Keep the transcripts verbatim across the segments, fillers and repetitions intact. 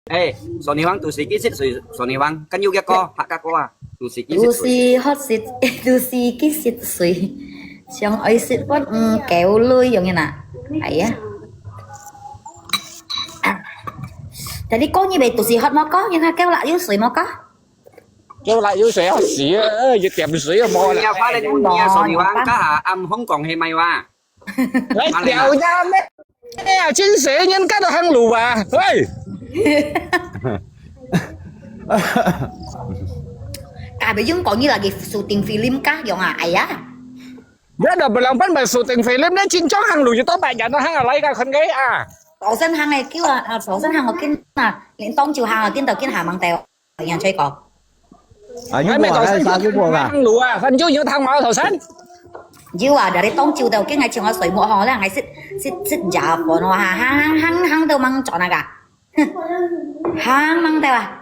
哎，索尼王都是几十岁，索尼王，跟有个歌，客家歌啊，都是几十岁。都是学习，都是几十岁，想爱食饭，嗯，狗类样个啦。哎呀，tadi kau nyi be tu sihat maka, yang kau lah yu sui maka. 有啦，有水要死啊，一点水都无啦。你要发了，你要索尼王，家下暗香港去买哇。来表呀咩？哎呀，真水，人家都行路啊，喂。Kabe yung kau ni lagi syuting film kah, yung ah, ayah. Dia dah berlapan ba syuting film ni, cincong hang lu, itu ba yan hang alai ka kon kay ah. 早上行个叫啊，啊，早上行个跟啊，连当晝行个跟到跟下猛掉，样吹过。啊，你没早上行路啊，很久有汤毛头山。有啊，dari当晝到跟个像个水木吼，那还是是是假粉哇，行行行行到猛转那个，行猛掉啊。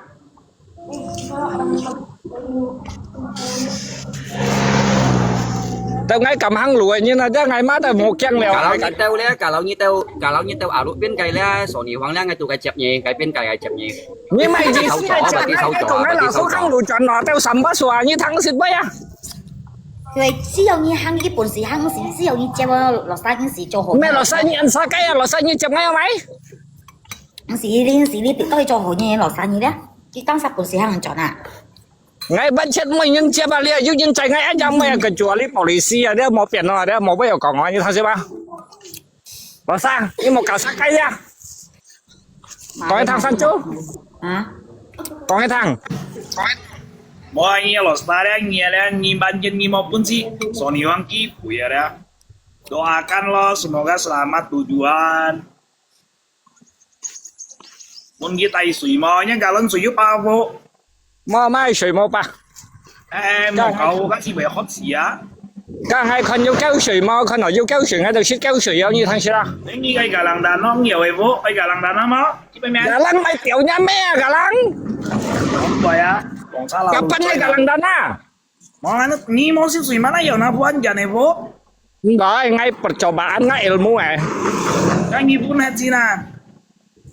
Tau ngai kam hang lui ni na, tau ngai ma tau mo kiang liao. Kalau nyi tau le, kalau nyi tau, kalau nyi tau alu pin kai le, so ni wang le ngai tu kai chep nyi, kai pin kai kai chep nyi. Ni mai ji si ai chep ngai, kong ngai la so hang lui chan na, tau sambat sua ni thang sit bai ah. 对，只要你行，你本事行，是只要你接了，落山你是做好。没落山你安啥个呀？落山你接我要买？是你是你得到做好呢，落山你咧，你当啥本事行转啊？ Ngai ban chet mo yun chia ba lia, yu yun chai ngai aja mo ya kecuali polisi ya, dia mau pian lo, dia mau ba yo kong ni thang siapa? Lo sa, ni mau ka sa kai ya. Kong thang san chu. Ha? Kong thang. Mo ni lo sa lia, ni lia, ni ban jen ni mau pun si, so ni wang ki pu ya lia. Doakan lo, semoga selamat tujuan. 問佢帶水無？人家攏水有包無？無，買水無包。誒，無搞，該是會渴死啊！該還看有夠水無？看到有夠水，𠊎就食夠水，要你聽食啦。你該个人單咯，你有會無？該个人單啊無？基本面。Galang買掉人咩啊，galang？講對啊，講差啦。Kapan你galang單啊？ Mana ni mau si sui mana ya na puan jane bo? Nggak, ngai percobaan, ngai ilmu eh. Kan ni pun hati na.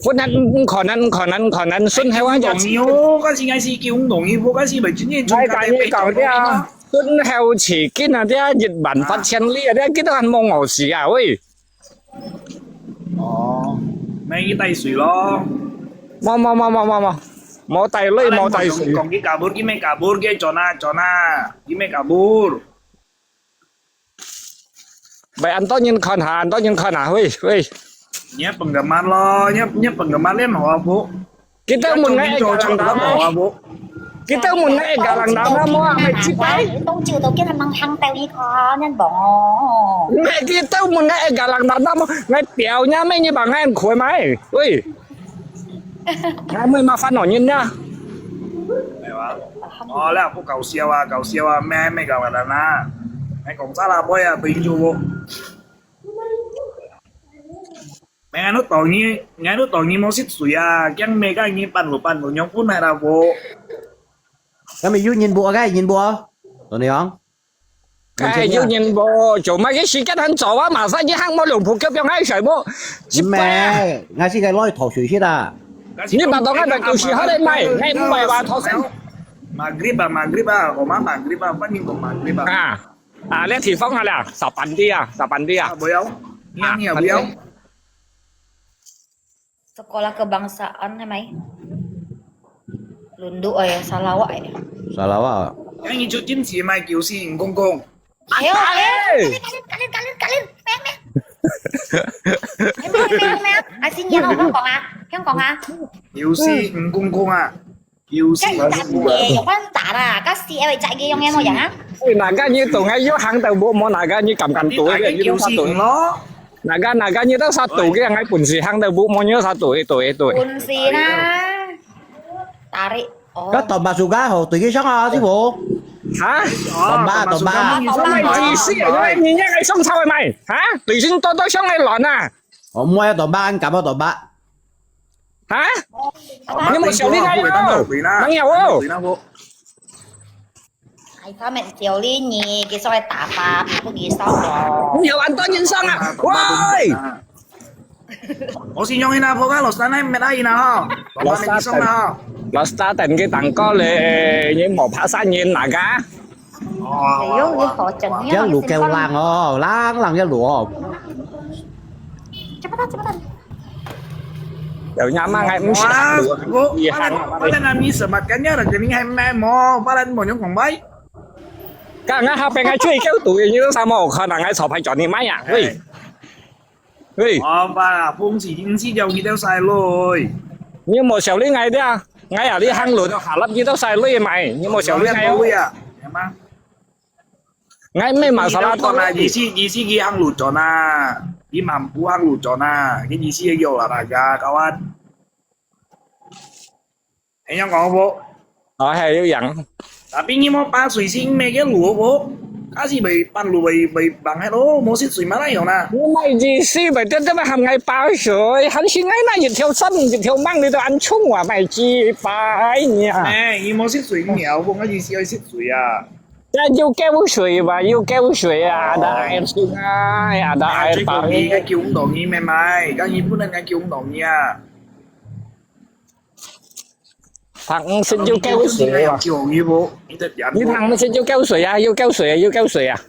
Pun hati, kau nan, kau nan, kau nan, sun hewan aja. Dong yo, kan si ngai si kiung dong ibu kan si baju ni. Ngai tanya kau dia, sun heu cikin aja, jet ban fat sian li aja, kita kan mau ngau si ah, woi. 哦，咩佢帶水咯。無無無無無無，無帶水，無帶水。講佢kabur，佢咩kabur，佢轉啊轉啊，佢咩kabur。喂，恁多人看下，恁多人看下，喂喂。你要本个慢咯，你要你要本个慢練好啊不？ Kita mun ngai galang dana. Kita mun ngai galang dana mo ang may cipay. Tong chiu to kina mang hang tao ni ko nyan bong. Ngai kita mun ngai galang dana mo ngai piao nya may ni bang ngai khuay mai. Ui. Ngai may mafan no nyin nya. 哦，那不搞笑啊，搞笑啊，咩咩搞个啦，哎，讲啥啦，boy啊，对住我。 Mẹ ngài nút tỏ nhi, ngài nút tỏ nhi mô xít sủi à, kiăng mẹ các nhiปั่น lũปั่น lũ nhóm phút này là vô. Các mẹ yuk nhìn bố, các nhìn bố. Tỏ nè hông? Cái yuk nhìn bố, chỗ mà cái sĩ kết hẳn chó á, mà sao như hăng mô lùng phù kiếp yong ai sởi bố. Mẹ, ngài xin cái lối thổ sủi xít à. Như bà tỏ ngài bà tụ sĩ hót lên mày, ngài mày bà thổ sẵn. Maghrib à, Maghrib à, có má Maghrib à, phát minh của Maghrib à. À. À, liá 地方啊，liá，十分啲啊，十分啲啊。啊，無要，啊，你也無要。Sekolah kebangsaan係咪？Lundu ay, Sarawak ay. Sarawak。Yang你就堅持買九四五公公。哎呦，哎呦，kalin, kalin, kalin, kalin, kalin, meh, meh. Meh, meh, meh, meh, meh. 啊，新年哦，香港啊，香港啊。九四五公公啊。 Cái gì chặt kìa, yung con chặt à, cái gì em chặt kìa, yung em mô yang á. Ê, naga như tụi ngay yuk hăng tàu bố mô naga như cầm cầm tuổi kìa, như tụi sát tuổi. Naga, naga như tụi sát tuổi kìa, ngay bún xì hăng tàu bố mô như sát tuổi, tuổi, tuổi. Bún xì na. Tarik. Ồ. Có tôm ba su cá hổ tùy cái sống à, sư phụ? Hả? Tôm ba, tôm ba. Tôm ba. Mày chỉ xí ở đây, nhìn nhá, ngay sống sao mày? Hả? Tùy xin tôi, tôi sống ngay lọn à. Ủa, mua tôm ba, anh cầm tôm ba. Hả? Hả? Nhưng mà xỉu đi ngay đâu? Nắng nhau ô. Ai, ta mẹ xỉu đi nhỉ, cái soi tả phạt, không có gì sót rồi. Nhiều anh tôi nhìn xong à. Ôi! 我先用一下，我看老三那没答应了哈，我还没送了哈。 Lost Star 等个蛋糕嘞，你莫怕杀人那个。哦，哎呦，你好讲，你好，一路夠冷哦，冷冷一路哦。怎么了？怎么了？有人骂俺唔是哇，路，我我厉害。我在那里什么？跟人家的肯定还卖么？不然我用广卖。刚刚下边个最高度，你都啥么？我看那个潮牌转你卖呀？喂喂，哦，把风起天气叫你都晒累。你莫小你矮的啊！矮啊，你行路都下粒，你都晒累买，你莫小你矮哦。累啊，什么？矮没马上拉到那意思意思佢行路转啊，佢漫步行路转啊，佢意思有啊，大家kawan。你有讲不？啊，还有样。 Tapi你莫怕水性咩个路不？还是被半路被被绑喺度，冇识水嘛那样啦。你买意思呗，这这么喊俺八水，还是俺那一条山一条mang你都俺冲啊，买几百年。哎，你冇识水，你要不？我意思要识水啊。那有够水吧，有够水啊，大爱情啊，呀，大爱宝。最后你个救唔到你咩买，刚你不能个救唔到你啊。他五十就够水了。救你不？你得点。你他五十就够水啊，又够水啊，又够水啊。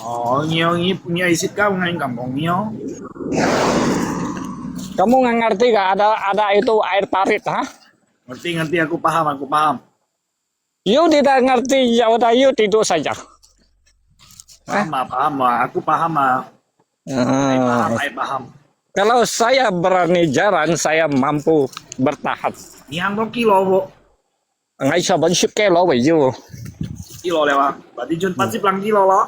哦，你要你你要识教，我敢讲你哦。 Kamu nggak ngerti kah ada ada itu air parit, ha? Ngerti ngerti, aku paham, aku paham. You tidak ngerti, ya udah you tidur saja. Paham ah, paham ah, aku paham ah. Ai paham, Ah, ai paham. Kalau saya berani jalan, saya mampu bertahan. Ni hang to kilo bu? Ngai sa ban sip ke lo wei you. Kilo le ba? Berarti cun pasti pelang kilo lo.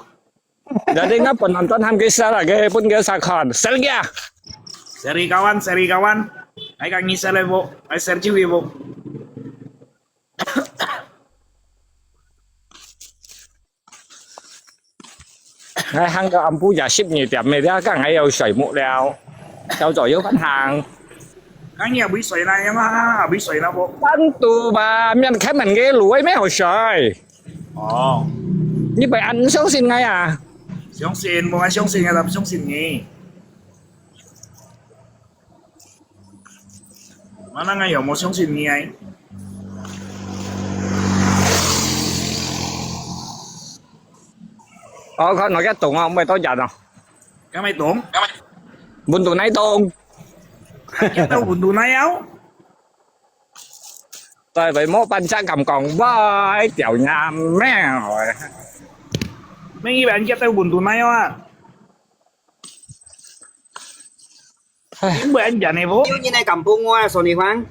Jadi ngai penonton ham ke sa lagi pun ke sa kan. Sergia. Seri kawan, seri kawan. Ai kang ngisel bu? Ai Sergio bu? Ngai hang ke ampu ya sip ni tiap me dia kang ngai yau soi mu liao. Kau zoi yau kan hang. Kang ni abui soi na yang ha, abui soi na bu? Tentu ba, mian kai men ke lu ai me hau soi. Oh, Ni bai an song sin ngai ah. 相信，我相信啊，相信你。 Mana ngai yo mo song sin ni ai. Oh, kau nak tong ah, mai tau jan ah. Ka mai tong? Buntu nai tong. Ka tau buntu nai au. Tai bai mo pan cha kam kong bai tiao nya meo. Mai ngi ban ka tau buntu nai au a. Mai an jan ne bo. Yau nyi nai kampung wa, Sony Huang.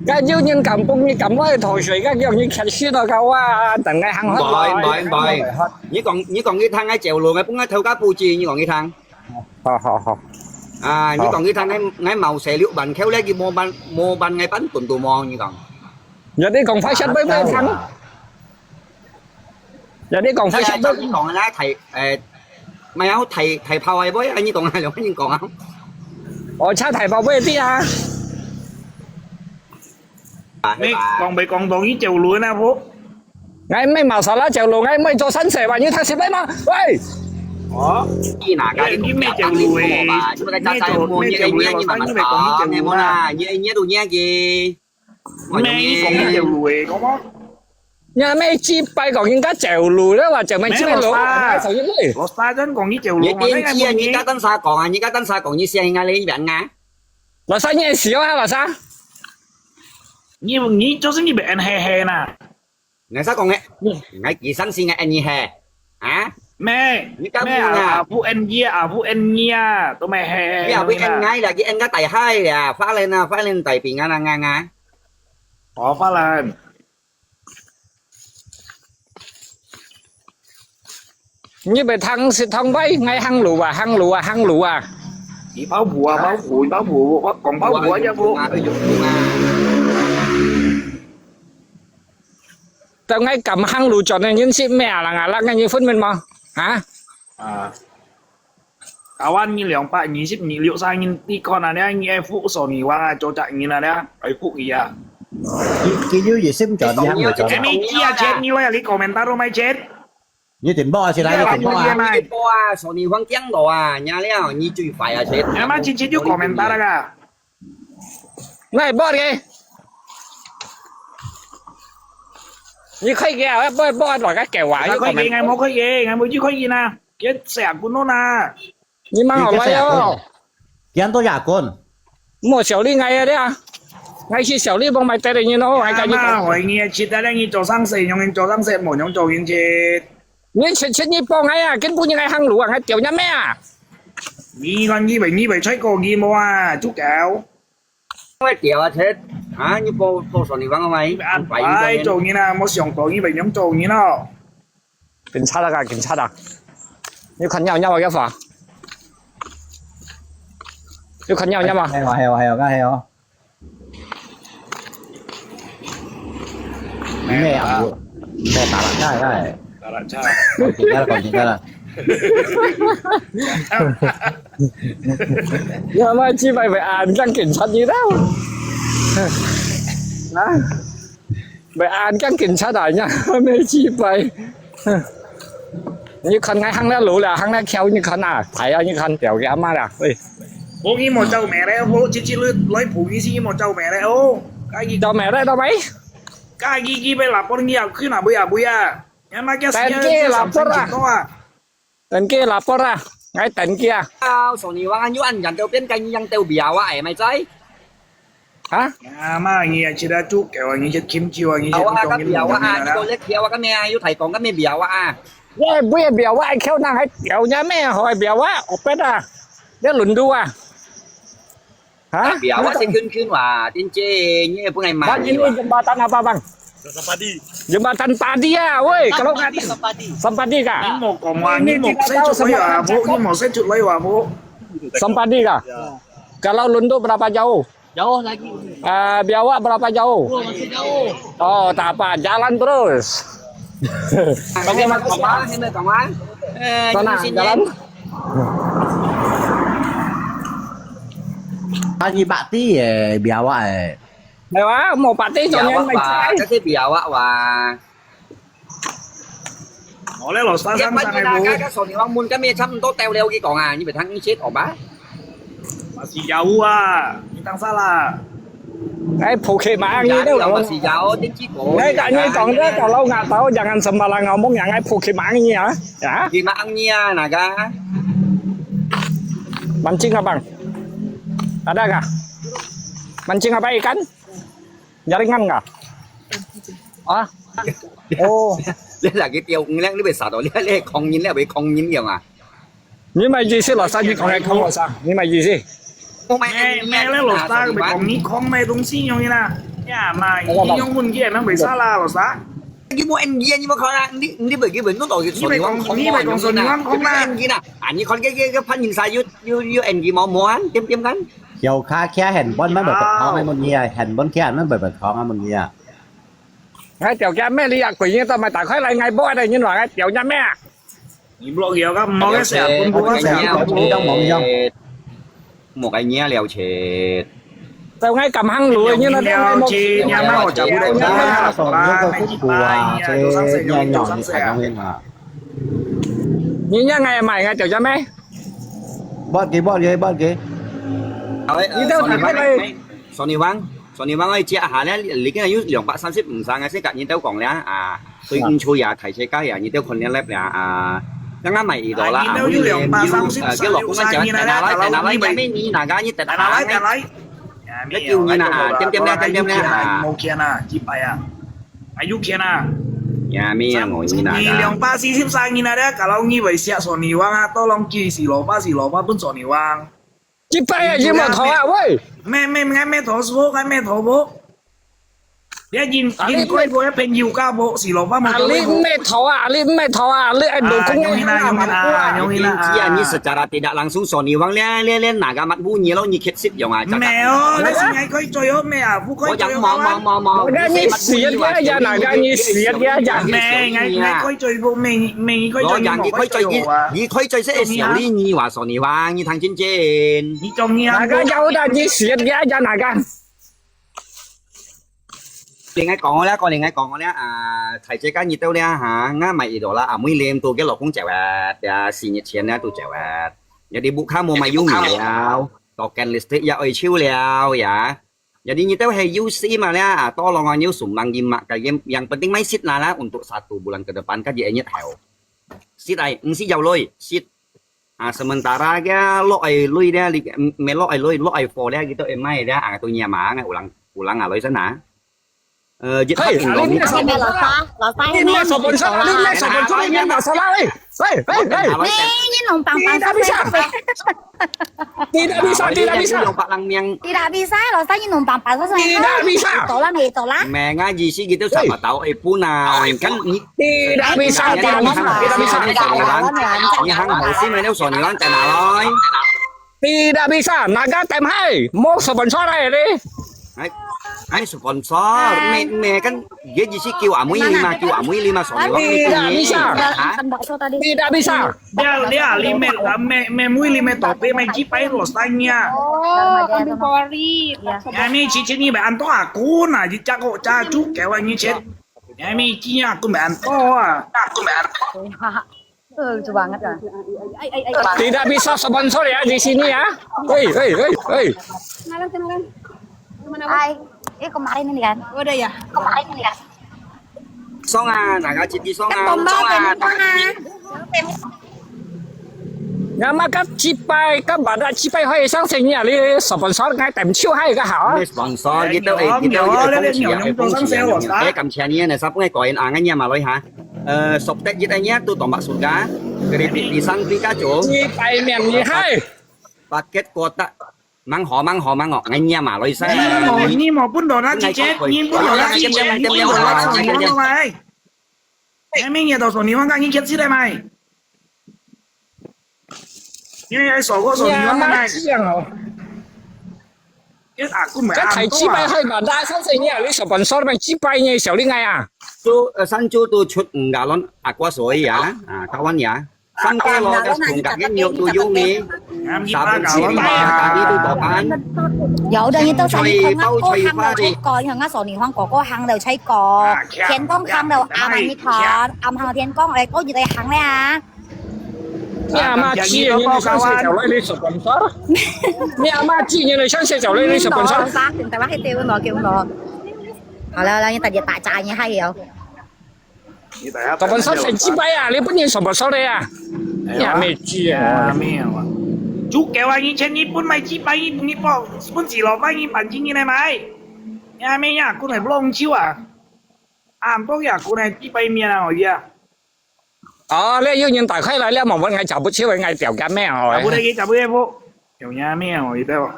Ka jiu nyin kampung ni kam wai thoi sui ka jiu nyin khat shi no ka wa, tang ngai hang hot. Bai, bai, bai. Nyi kong, nyi kong ngi thang ngai chèo lu ngai pung ngai thâu ka pu chi nyi kong ngi thang. Ho ho ho. À, nyi kong ngi thang ngai, ngai màu xe liu ban kheo le ki mo ban, mo ban ngai pan tun tu mo nyi kong. Ya di kong fa shat bai bai thang. Ya di kong fa Sa shat ya bai. nyi kong la thai, eh, mai au thai, thai phao ai bai, nyi kong ai lo nyi kong au. Oh, cha thai bao bai ti ah. Mai kong bai kong tong ngi chèo lu na bo. Ngai mai mau sa la chèo lu ngai mai cho san se ba nyi thang sip bai ma. Wei. Oh. Nyi na ka Eh, nyi mai chèo lu e. Ba, cuma ka cha sai mo nyi nyi nyi ma ma sa. Ngai mo na, nyi nyi tu nyi ki. Mai ngi kong ngi chèo lu e, kong mo. Nya mai chi pai kong ngi ka chèo lu le wa chèo mai chi lu. Mai lo sa. Sao nyi le. Lo sa jan kong ngi chèo lu Nyi ma. tin chi nyi ka tan sa kong a, nyi ka tan sa kong nyi sia ngai le nyi ban nga. Lo sa nyi sio ha lo sa. Ngi ngi cho sin ngi bai an he he na. Ngai sa kong ngai, ngai ki san si ngai nyi he. Ha? Mai, Ngi ka mai mu na. A bu an ye, a bu an ye, to mai he. Ngi a bu en ngai la, ki en ka tai hai ya, fa len na, fa len tai pi nga na nga nga. Oh, fa lan. Nyi bai thang sit thang bai ngai hang lu ah, hang lu ah, hang lu ah. Ngi bao bu a, bao bu, bao bu, kong bao bu a ya bu. Tao ngai kam hang lu chọn ngai nyin sit me ah la nga la ngai nyi phun men mo. Ha? À. Kawan ngi 兩百二十二 六三 ngi ti kon a ne ngi ai fu so ngi wang a cho cha ngi na ne ai fu ngi a. Ki yu yi sim cho ni hang cho. Em ngi a chat ngi lo ya li komentar ro mai chat. 你點播啊？先來，你點播啊？你點播啊？索尼王驚到啊！你了，你最壞啊！誰？哎媽，直接就 komentar 了啊！那播的，你可以給啊，不不，亂个給啊，又 komentar。我可以，我可以，我可以呢，別想不弄啊。你蠻好玩哦。 幾多也滾？莫小麗，𠊎啊，𠊎係小麗，莫買得了，你喏，𠊎跟你講。阿媽，你啊，食得了，你做生事，用人做生事，無用做人食。你切切你幫𠊎啊，根本你愛行路啊，還掉人咩啊？你看你被你被吹過你無啊，豬狗。我掉啊，切啊，你幫幫手，你幫我買，阿白做人啊，莫想到你被人做人咯。 警察啊，警察啊！你看你有你有个法？你看你有你有？還有還有還有，該還有。你妹啊！你妹打了，該該。打了差。講停了，講停了。你阿媽雞巴會啊！你當警察你了？啊！ 會恁驚警察來呀，咩雞巴！你看𠊎行了路了，行了橋，你看啊，大啊，你看掉个阿媽啦，喂。我佢無做咩咧，我直接來來陪佢先，佢無做咩咧，哦。家己做咩咧，做咩？家己佢被lapor佢啊，去哪位啊，位啊？你阿媽叫死啊，等佢lapor啊。等佢lapor啊，𠊎等佢啊。啊，Sony Wang，你安人都變該樣都biawak哎，mai cai？ Ha? Ya, ma, ngi ya cita tu, kaya ngi cit kimchi wa, ngi cit Biawak ka biawak ah, ngi ko lek biawak ka me ah, yu thai kong ka me biawak ah. Wei, bui biawak, kaya nang hai biawak nya me, hoi biawak, opet ah. Dia lundu ah. Ha? Biawak se kun kun wa, tin ce, nyi pun ai ma. Bang, ini jembatan apa, Bang? Jembatan padi ah, woi. Kalau nggak sampadi. Sampadi kah? Ini mau kong wa, ini mau saya cut lai wa, bu, ini mau saya cut lai wa, bu. Sampadi kah? Kalau lundu berapa jauh? Jauh lagi. Ah, biawak berapa jauh? Oh, masih jauh. Oh, tak apa, jalan terus. Bagaimana, Bang? Sana, jalan. Tadi bakti eh, biawak eh. Biawak, mau bakti biawak, Bang. Kasi biawak, Bang. 我咧，老师生生个無。你問佢啦，該個Sony Wang問，該咩差毋多到了，佢講啊，你咪聽佢切，好吧？Masih jauh啊，你當啥啦？哎，Pokemon ini tu. Masih jauh, tinggi kok. Ngai kat ni tong dia kalau nggak tahu jangan sembarang ngomong yang ai Pokemon ini ya. Ya. Pokemon ini ya, naga. Mancing apa, Bang? Ada kah? Mancing apa ikan? Jaringan kah? Ah? Oh. 你那個釣魚咧，你會殺到你，你係狂人，你會狂人樣啊？你乜意思，老師，你講來講，老師，你乜意思？咩咩咧，老師，你講你講咩東西樣啦？呀嘛，你用問題，那為啥啦，老師？你無N G啊，你無看啊，你你會你會弄到佢，你會講你會講說你講啦。N G啦，啊，你看這這這潘金山有有有N G無無啊？點點看。有卡卡很笨，乜會講，乜問題啊，很笨卡，乜會講啊問題啊。 哎，條件咩？你也鬼影都沒打開來，哎，無愛的人話，哎，條件咩啊？你blok佢啊，毋好个，成日分布啊，成日分布。你當忙樣。莫該惹了切。就愛敢行路，你那了切，你阿媽學習不得啦，啦，你幾擺，你啊，做生事，你做生事啊。你讓愛買，哎，條件咩？Buat ke, buat ke, buat ke. 你都打開來。Sony Wang。 Sony Wang ơi，接下咧，你今日有兩百三十五上个，先甲你兜講咧啊，對毋住呀，大世界呀，你兜看了咧啊，剛剛買一到啦，啊，你兜有兩百三十五上，呃，給老公們講，等下來，等下來，等下來，你那个，你等下來，等下來，等下來。你救你啦，點點咧，點點咧啊。無見啊，幾擺啊，還有見啊。呀，沒有，我你那个。你兩百四十三你那个，kalau你會寫Sony Wang啊，tolong寄四六八，四六八分Sony Wang。 一百啊，一毛頭啊，喂！咩咩咩咩頭，師傅，該咩頭不？你要引引過一個朋友家不？是老爸媽。啊，你咩頭啊？你咩頭啊？你愛老公啊？用啦，用啦，用啦。你啊，你secara tidak langsung Sony Wang咧咧咧，那个乜烏泥咯，你確實用啊？沒有，那是你還可以追哦，沒啊，不可以追哦。我講毛毛毛毛，那你死了呀，那个你死了呀。沒，你還可以追不？沒，沒，你可以追，我講你可以追，你可以追，是小麗，你話Sony Wang，你聽真真。 你中意啊？哪个要的？你選个呀，哪个？另外講个啦，講另外講个啦，啊，大姐今日到了哈，𠊎買一朵啦，啊，妹林都个老公走啊，呀，四日前呢都走啊，有啲屋下無買有米了，到間 listrik也愛抽了呀。Jadi你都係有事嘛啦，啊，tolong啊，你有sumbangan嘛，kaya yang penting may seat na lah untuk satu bulan ke depan kan di enyit hao. Seat ay, ngsi jauh loi, seat. Ah, sementara ke lok ay lui dia, li, me lok ay lui, lok ay fo dia gitu, eh, mai dia, ah, tu nya ma, ngai ulang, ulang aloi sana. Eh, jit 嘿，hak 你 indong. 咩手本？你咩手本？你咩手本？你咩手本？你咩手本？哎，哎，哎，哎，你你弄棒棒，Tidak bisa. Tidak bisa, tidak bisa. Tidak bisa, 老师，你弄棒棒，Tidak bisa. Tolak, tolak. Mengaji si gitu sama tahu, eh, punah. Kan ni Tidak bisa, tidak bisa, tidak bisa. Ni hang hau si mai liu so ni lang channel loi. Tidak bisa, naga tem hai, mau sponsor ai ni. Ai, ai sponsor, me me kan dia di si kiu amui lima, kiu amui lima so ni lang. Tidak bisa. Tidak bisa. Dia dia lima, me me mui lima topi mai jipai lo sanya. Oh, ambil bori. Ya ni cici ni be anto aku na ji jago jaju kewa ni cit. Emi kia aku mantau ah. Aku mantau. Eh, lucu banget ya. Tidak bisa sponsor ya di sini ya. Hei, hei, hei, hei. Kenalan, kenalan. Hai, eh kemarin ini kan? Udah ya? Kemarin ini kan? Song ah, naga citi song ah. Kan tombol, song ah. Tombol ah. Nama kan cipai, kan pada cipai hai sang sing ya, li sponsor ngai tem ciu hai ka hao. Ni sponsor gitu, eh, gitu, gitu. Eh, 感謝你呢，sắp ngai koin angan ya maloi ha. Eh, soptek gitu nya tu tombak surga. Keripik pisang tiga cung. Cipai mian ni hai. Paket kotak. Mang ho, mang ho, mang ho. Ngai ya maloi sa. Ni mo, ni mo pun dona cicet, ni pun dona cicet, ni pun dona cicet, ni pun dona cicet. Emi ni to so ni wang ka ni cicet mai. 因為喺傻哥傻你媽媽係。哦。佢阿公咪。該提幾百係嘛？大三歲你啊，你十分歲咪幾百呢？小戀愛啊？都，呃，三周都出五加侖aqua水啊，啊，kawan ya。三個咯，同隔壁肉都有呢。三分之二嘛，隔壁都多半。有的人都在你看啊，過行都吹過，你看啊，少女方哥哥行都吹過，天光行都暗啊，你看，暗行天光，哎，過日都行了啊。 你阿媽知啊，你上世就來你食飯沙啦。你阿媽知，你上世就來你食飯沙啦。好了好了，你大家打架，你還有。十分沙成幾擺啊？你本人十分沙了呀？你阿妹知啊？阿妹啊，足夠啊！以前你本買幾擺，你你包本子落翻，你半斤你來買。你阿妹呀，過來弄酒啊！啊，不要過來幾擺面啊，我呀。 哦，你有人打開來了，無問𠊎找不出，𠊎掉个咩哦？找不到佢，找不到佢，有影咩哦？佢都。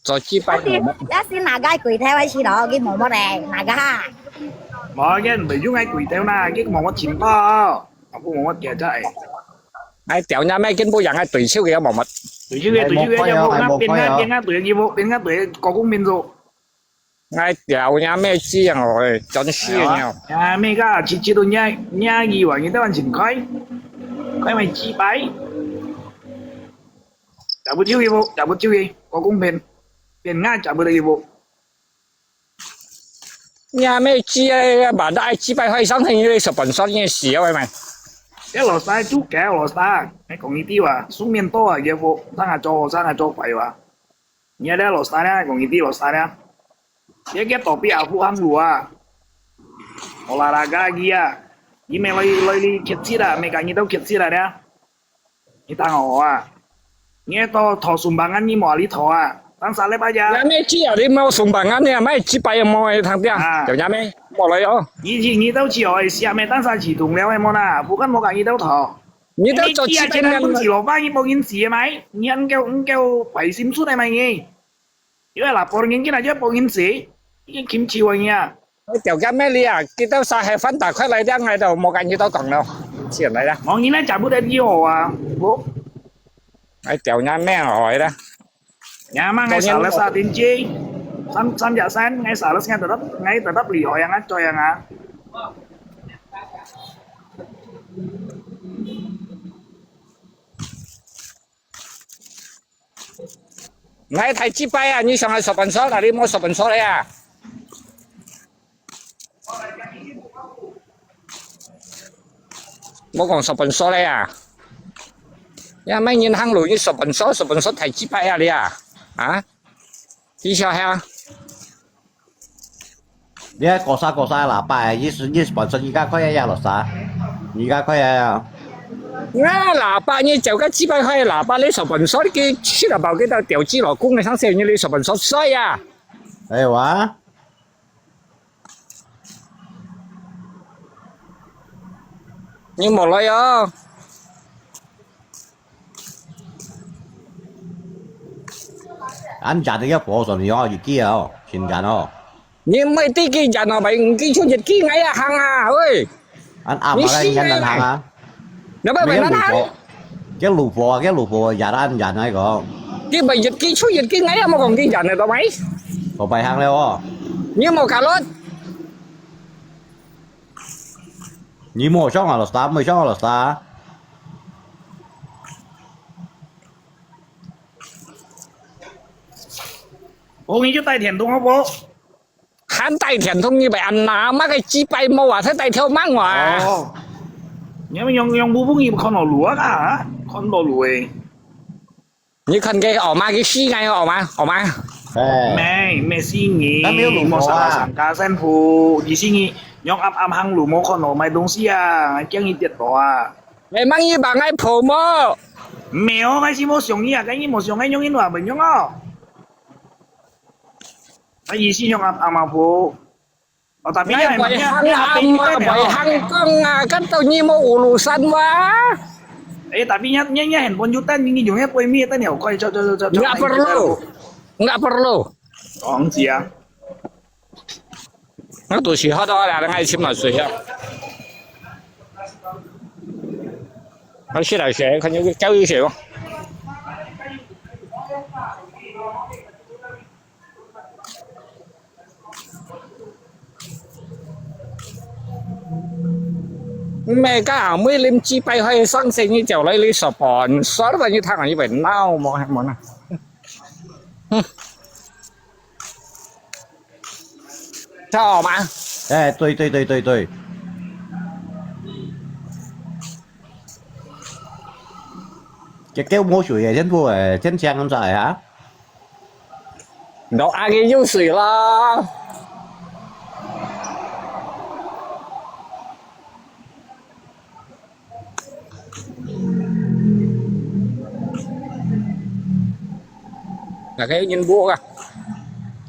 做幾擺無？要是哪個鬼太壞去咯，佢摸摸嘞，哪個哈？無，佢毋係用个鬼頭啦，佢摸摸錢包，啊，不摸摸嘅真係。哎，掉人咩？根本人係對手嘅，摸摸。對手嘅，對手嘅，有冇？邊個邊個對佢冇？邊個對國公民做？ 𠊎屌你阿妹知啊，我真是啊！啊，咩个，直接都你你以為你台灣人開，開咪幾擺？打不就一步，打不就一，我公平，變俺打不得一步。你阿妹知啊，把大幾擺開上天，你十本算你死啊，喂喂。這老師就該老師，你講一句話，書面多啊，一步，上下做，上下做，快哇！ 你這老師呢，講一句老師呢，這个躲避阿富汗路啊，我啦啦个佢啊，佢咪來來你決志啦，咪跟你都決志啦呢。你等我啊，你到討上班啊，你莫你討啊，等下禮拜呀。你阿妹知啊，你無上班啊，你阿妹幾擺也無會聽到，啊。就阿妹，莫來哦。你你你到去哦，下面等下自動了，係無啦？不過莫跟你都討。 你都做幾百年了。你知啊，這個本事落班，你無人知个咩？你還夠，你夠壞心出來咩？你，因為啦，無人見啊，就無人知，已經禁止我你啊。我條件咩你啊？佢兜晒係翻打開來的，𠊎都無敢去到講了。錢來了。無人來找不得你好啊，我。哎，條件咩好的？ Nyaman ngai sales sa tinci. Sam sam ja san ngai sales ngai tetap ngai tetap liho yang ngai coy yang ah. 來，大雞掰啊！你想愛sponsor，哪裡無sponsor个啊？無講sponsor个啊？也無人行路，你sponsor，sponsor大雞掰啊你啊？啊？你笑哈？你還搞啥搞啥喇叭啊？你是，你sponsor你个快呀，老師啊？你个快呀！那喇叭，你找个幾百塊的喇叭，你sponsor，你去吃了飽，給他吊起老公的，上次你sponsor谁呀？哎，我啊。你無來哦？恁遠个要跑上去哦，有機哦，真遠哦。你毋係知幾遠哦，毋係幾出一機，𠊎也行啊，喂。恁暗啊，你死啊！恁遠行啊？你毋係恁行？叫路跑啊，叫路跑啊，也恁遠來講。你毋係一機出一機，𠊎也無講幾遠个，到位？我白行了哦。你無搞亂？你無上啊，老師，無上啊，老師。 哦，你就帶電筒好不好？還帶電筒，你會恁拿，麼个雞掰毛啊，才帶條盲啊？哦，你用，用，用布布，你看到路啊，啊？看到路誒。你看該，哦，麼个死𠊎，哦，麼，哦，麼？哎。沒，沒死你，咱沒有路口啊。莫殺了上家生活，你死你，用暗暗行路，莫看到買東西啊，驚你跌倒啊。哎，麼个你幫𠊎抱無？沒有，𠊎是無想你啊，該你無想𠊎用，你哪會用哦？ 啊，意思用阿，阿嫲婆。哦，tapi你還，你還，你還，你還講啊，kan到你無urusan哇。哎，tapi你，你，你handphone就等你，你用那杯面等你，快，走，走，走，走，走。Nggak perlu. Nggak perlu. 哦，是啊。那都是好多人愛去嘛，水啊。那是来水，看有个教育水哦。 Mereka每啉幾百塊上生意就來你說本，說了你聽你會鬧麼？麼呢？嗯，知道嗎？哎，對對對對對。這个無水个，全部誒，全香咁在啊。 Doa个有水啦。那个人無啊。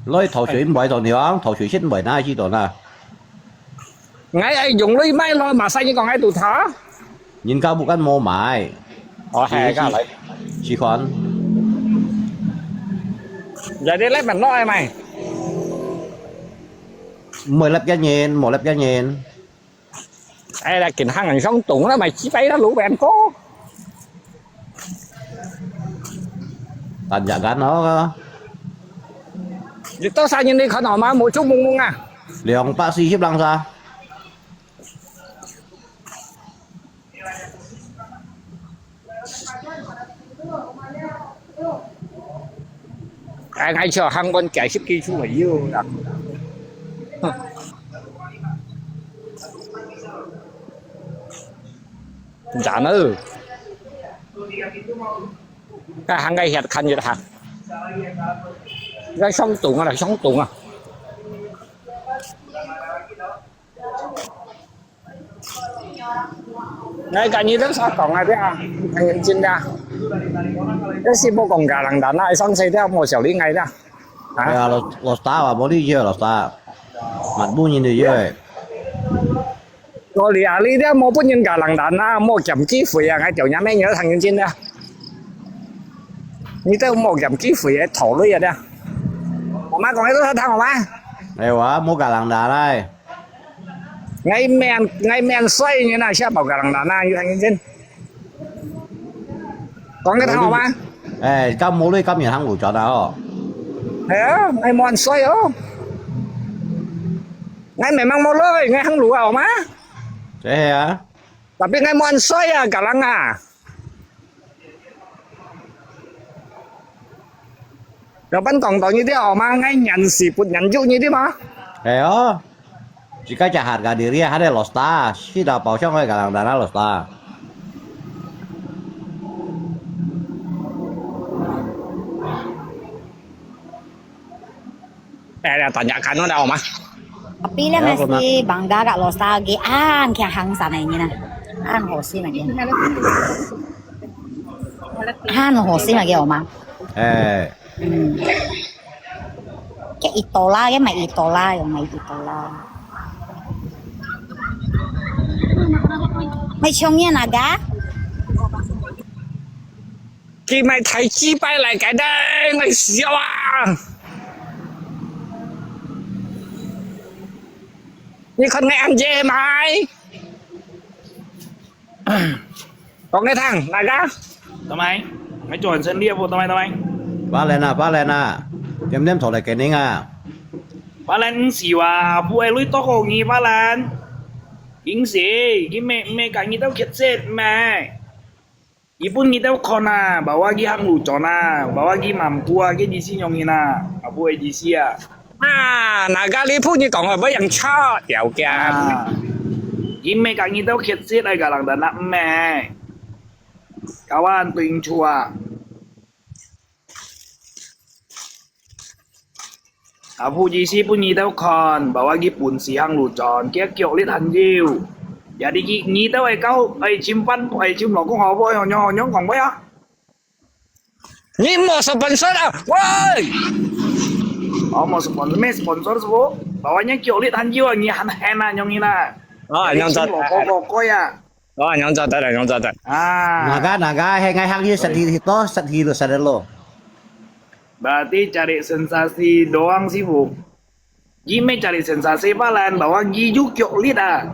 來，頭水毋會到你啊，頭水先毋會拿去到那。 𠊎愛用鐳買咯，masa你講愛堵他？人家bukan無買。哦，係，試，試看。Jadi lép mình nói mày. 毋會lép cái nhìn，無lép cái nhìn。哎，來，今下人相同啦，買幾百啦，老闆哥。Tanyakan ako. Dito sa inyo ni Kanoma, mo chumong nga. 兩百四十零咋。哎，𠊎就喊阮解釋基礎了，又啦。哼。Jana. Kahang kay hiat kan yut ha. Kay song tung ah, song tung ah. Ngay cả như đó sao còn ngay thế à? Thằng nhân sinh ra. Cái si bố còn cả làng đàn ai song xây theo một xẻo lý ngay ra. Hả? Ê, lo, lo ta và bố đi giờ lo ta. Mặt bu nhìn đi giờ. Lo lì à, lì dia mau pun nhân cả làng đàn à, mau chậm ký phí à, ngay chịu nhà mẹ nhớ thằng nhân sinh à. Như thế mau chậm ký phí à, thổ lưỡi à dia. Mà má còn cái đó thằng mà. Ê, wa, mau cả làng đàn đây. Ngay men, ngay men xoay như nào, siapa ka làng đàn à, như thằng nhân sinh. Còn cái thằng mà. Ê, cam mau lưỡi cam nhiều thằng ngủ chó nào. Ê, ngay mon xoay ơ. Ngay memang mau lưỡi, ngay hang lũ à mà. Thế hả? Tapi ngai muan soi ah, galang ah. Kapan tong-tong ni dia oma ngai nyan si put nyan juk ni di ma? Eh, oh. Jika jahat ka diri ada losta, sida pausang ngai galang dana losta. Eh, ya tanyakan udah oma. Tapi le mesti bangga ka losta gi an kia hang sana ini na. An hosi lagi. An hosi lagi oma. Eh. Hmm. Ke itola, ke mai itola, yang mai itola. Mai chong ya naga? Ki mai thai chi pai lai kai dai, mai siau ah. Ni kon ngai an je mai. Kong ngai thang, naga? Tamai, ngai chua sen lia po tamai tamai. Palen ah, palen ah. Tiam tiam thok lai kening ah. Palen siwa, pu ai lui tok kong ngi palen. Ing si, ki me me ka ngi tau kiet set mai. Ipun ngi tau kon ah, bawa ki hang lu chon ah, bawa ki mampu ah, ki di si nyong in ah, apu ai di si ah. Ah, naga li pu ni kong ah, bayang cha, yau kia. Ah. Ime ka ngi tau kiet sit ai ka lang da nak me. Kawan tu ing chua. Apu ji si pun ngi tau kon, bawa ki pun si hang lu chon, kia kiok lit han jiu. Jadi ki ngi tau ai kau, ai chim pan, ai chim lo kong hau po, honyong honyong kong po ya. Ni mo sponsor ah, woi. Oh, mo sponsor, me sponsor sepo. Bawa nya kiok lit han jiu, ngi han hen ah, nyong in ah. Ah, nyong zat. Lo kong ko ko ya. Oh, nyong zat, nyong zat. Ah. Naga, naga, he ngai hang yu sat hi to, sat hi lo, sat lo. Berarti cari sensasi doang sibuk. Gi me cari sensasi palan, bawa gi ju kiok lit ah.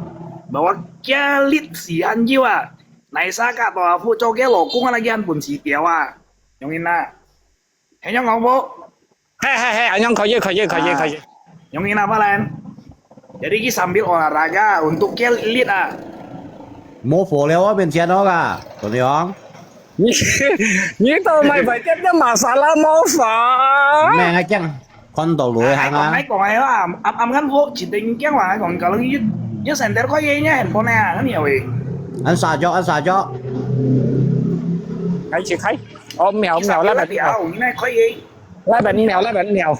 Bawa kia lit si han jiu ah. Nai sa ka to apu cho kia lo kong lagi han pun si tiau ah. Nyong in ah. He nyong kong po. He, he, he, anyong 可以，可以，可以，可以。 Nyong in ah palan. Jadi ki sambil olahraga untuk kia lit ah. Mo fo leo ah, 面前哦个，怎样？你，你都买白店的 masala mo fo。 咩啊，讲，看到路行啊。 Ai kong, ai kong, ai lah, am, am kan po, chinta ngi kiang wang, ai kong, kalau ngi, ngi center ko ye nya handphone ya, kan ya wei. An sa jo, an sa jo. Khai chi khai. Oh, mèo, mèo, lah bật mèo. Lah bật mèo, lah bật mèo.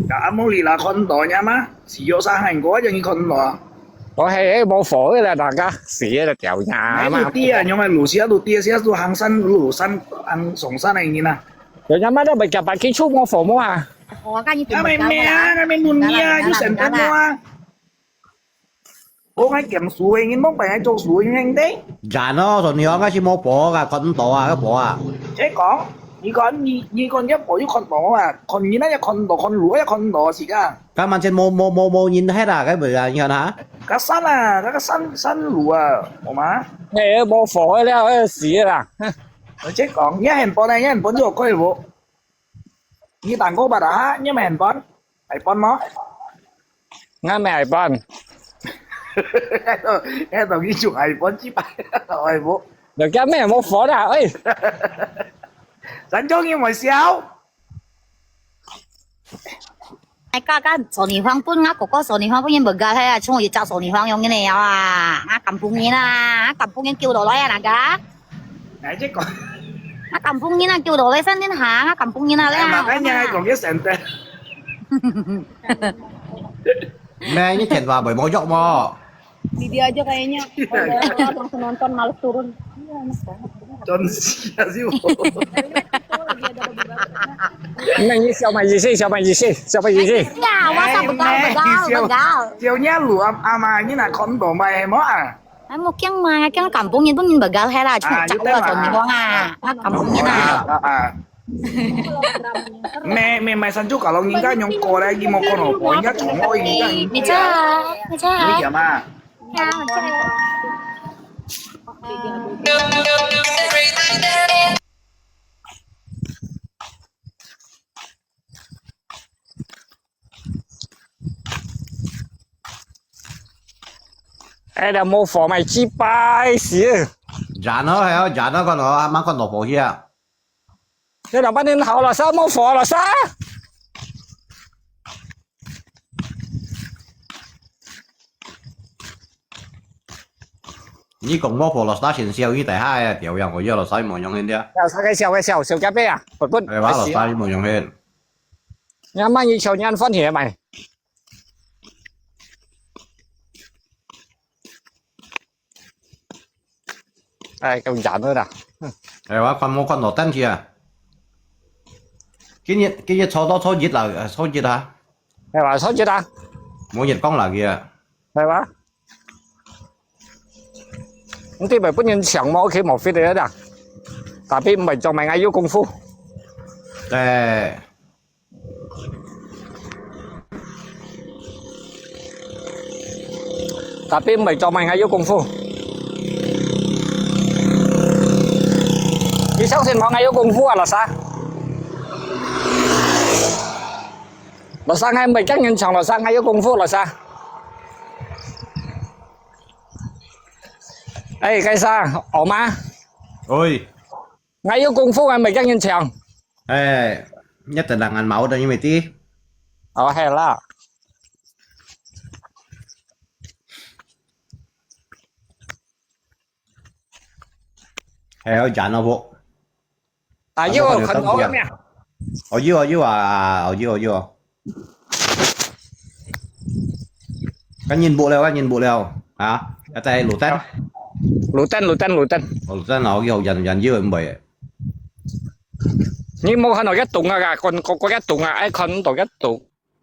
Ka among li la kon to nya ma, si yo sa han ko, yang ngi kon to. Oh, he, he, mo fo la, naga, si la, tiao nya ma. Ai, lu tia, nyong ai lu sia, lu tia sia, lu hang san, lu san, hang song san ai ngi na. Yo nya ma, da bật ka bật ki chu mo fo mo ah. Oh, kan ni. Ka me me ah, ka me mun ni ah, yu center mo ah. 我愛講樹个，你莫白愛做樹个，你聽得？Jan哦，昨日我是無播啊，看到啊，个播啊。這講，你講你，你講這播又看到啊，看人那也看到，看路也看到，是个。今晚先無，無，無，無人係啦，該毋係啊，你看哈？該山啊，該个山，山路啊，好嗎？哎，無火了，哎，死了啦！這講，你還播呢，你還播就可以無？你打過吧的哈，你還播？ iPhone 嗎？𠊎無iPhone。該都，該都你用iPhone去買，iPhone。人家咩無火啦，哎。咱終於無笑。哎，剛剛索尼方分，我哥哥索尼方分人無个，係啊，從一隻索尼方用个了啊，啊，感動人啊，啊，感動人救落來啊，那個。 哎，這個。啊，感動人啊，救落來，山頂行啊，感動人啊，哎，makanya aku ke center。咩？你電話會無約無？Video aja kayaknya. Kalau langsung nonton males turun. Iya, enak banget. Con sia sih. Lagi ada beberapa. Nah, ini siapa isi? Siapa isi? Siapa isi? Ya, masa begal, begal, begal. Siapa nyalu am ama ini nak kondom mai mo ah? Ai, mô kiang mà, kiang kampung nhân bún nhân bờ gal hay là chúng ta là chồng con à, à kampung nhân à. À, à. Mẹ, mẹ, mẹ sanh chú cả lòng nhân cái nhung cô đấy, gì mà con hổ bò, nhân cái chồng ôi, nhân cái nhân Mẹ cha, mẹ cha. Mẹ cha mà. Ai, dah mau phô mai chi pai xì. Jan nó, hay jan nó con nó, mang con nó phô hiya. 這兩百年好了噻，沒火了噻。你講沒火了噻，先燒一台下呀，調樣我要了噻，無用的。要燒个燒个燒，燒个杯啊，不不，哎，完了噻，無用的。你看，萬一燒，你看放鐵買。 哎，夠熱个啦。哎，𠊎看無看到天氣啊。今日，今日初到初一啦，呃，初一啊。係嘛，初一啊。無月光啦，佢啊。係嘛？你知毋知分人搶無？屋企無fit个啦。Tapi毋係做麼个有功夫。對。 Tapi毋係做麼个有功夫。你相信無？𠊎有功夫啊，老師。老師，𠊎毋係驚人搶，老師，𠊎有功夫，老師。哎，該啥，好嗎？喂。 𠊎有功夫，𠊎毋係驚人搶。哎，一等人還冇的，因為知。哦，係啦。哎，有人咯，不？啊，有，看到了咩？哦，有啊，有啊，哦，有啊，有啊。 該人無了，該人無了，啊，該在路燈。路燈，路燈，路燈。哦，路燈啊，有人，人有人袂。你無看到一棟啊，個個個一棟啊，愛看到一棟。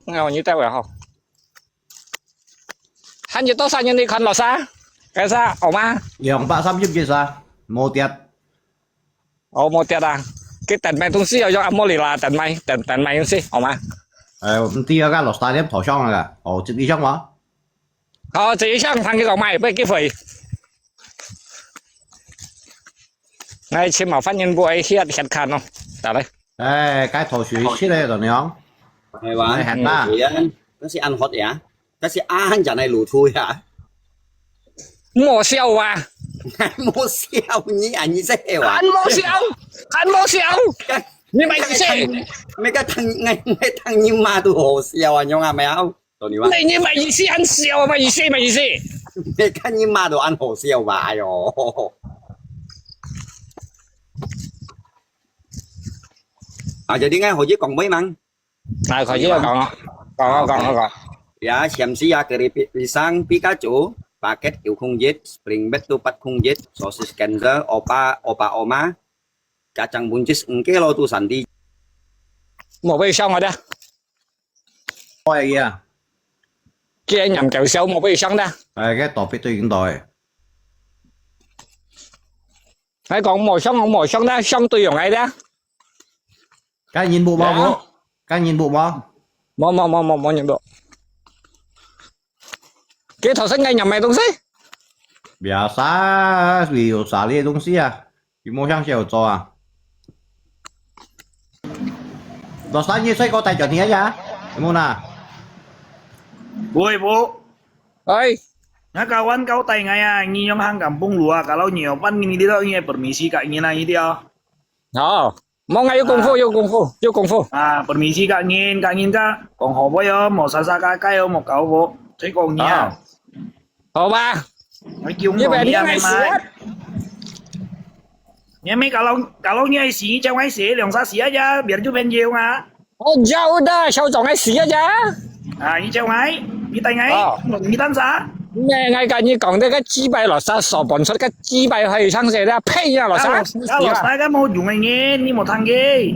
哦，你待會好。還有多少人你看到啥？該啥，好嗎？兩百三十一啊，無跌。 哦，無跌啊。佢等買東西要用阿莫里啦，等買，等，等買東西，好嗎？哎，毋知啊，該落三點頭上啊，哦，十一上嗎？好，十一上，同佢講買，不要機會。哎，起碼反正不會歇，歇看咯，打來。哎，該頭水去了，怎樣？係哇，哎，很大。該係恁hot呀。 但是恁樣來路途呀。莫笑啊！莫笑你啊，你這話。還莫笑，還莫笑！你買意思？每個聽，每個聽你罵都好笑啊，你講啊，沒有？懂你嗎？你，你買意思還笑啊，買意思，買意思。每個你罵都恁好笑吧，哎喲。啊，jadi ngai hujik kong boy mang. 啊，快啲講啊，講啊，講啊，講。Ya, siam siya kari pi-, pisang Pikachu, paket九空一, spring bed tu 八空一, sosis Kansas, opa, opa oma, kacang buncis engke lo tu sandi. 莫被傷了的。哎呀。既然念搞笑，莫被傷的。哎，該倒闭對應到哎。哎，講莫傷，莫傷的，相對用來的。 該人無無？該人無無？無無無無無人無。佢頭先該人買東西？Biasa，佢有啥个東西啊？佢無想少做啊？老三，你睡過帶轉去啊？有無啦？Boy，Boy。哎。Nga kawan kau tai ngai ah, ngi yong hang kampung luar, kalau ngi yopan ngini dito, ngi permisi ka ngin ah, ngini ah. 好。 無，𠊎有功夫，有功夫，有功夫。啊，permisi ka ngin，ka ngin ka，講好話哦，莫沙沙ka kai哦，莫搞哦，再講你啊。好吧。你別你愛死啊！你咪kalau，kalau你愛死，你叫𠊎死，兩儕死啊，biar就朋友啊。 哦，有的，小張个死啊呀！啊，你叫𠊎，你等𠊎，你等啥？咩，𠊎跟你講，這個幾百老師所搬出个幾百回上學的，呸呀，老師！啊，老師个無用个人，你無聽佢。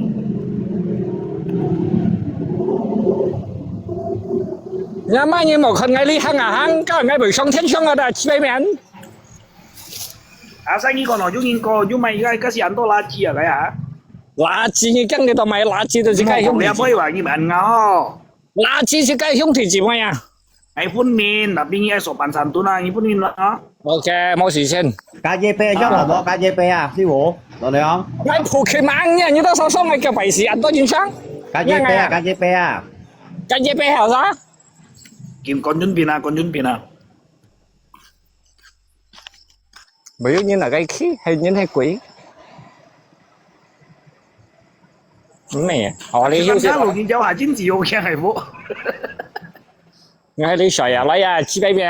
你阿媽，你無看𠊎哩行啊行，教𠊎會上天上啊的，幾百面。 啊，生意講咯，有人講，有賣个，該係恁多垃圾啊，該啊。垃圾，你講你都賣垃圾，就是該兄弟姊妹。你莫講了，話，你慢咬。垃圾是該兄弟姊妹啊。哎，分明，tapi你愛sopan santun啊，你分明啦。OK，無事先。K J P上好無？K J P啊，師傅，老梁。哎，Pokemon呢？你到時候送來個百事，恁多人上。K J P啊，K J P啊。K J P好啥？金冠軍兵啊，冠軍兵啊。 無有人來該去，還人還貴。咩？哦，你休息啦。你家路你脚下真自由个，係無？你還你水啊，來啊，幾百遍。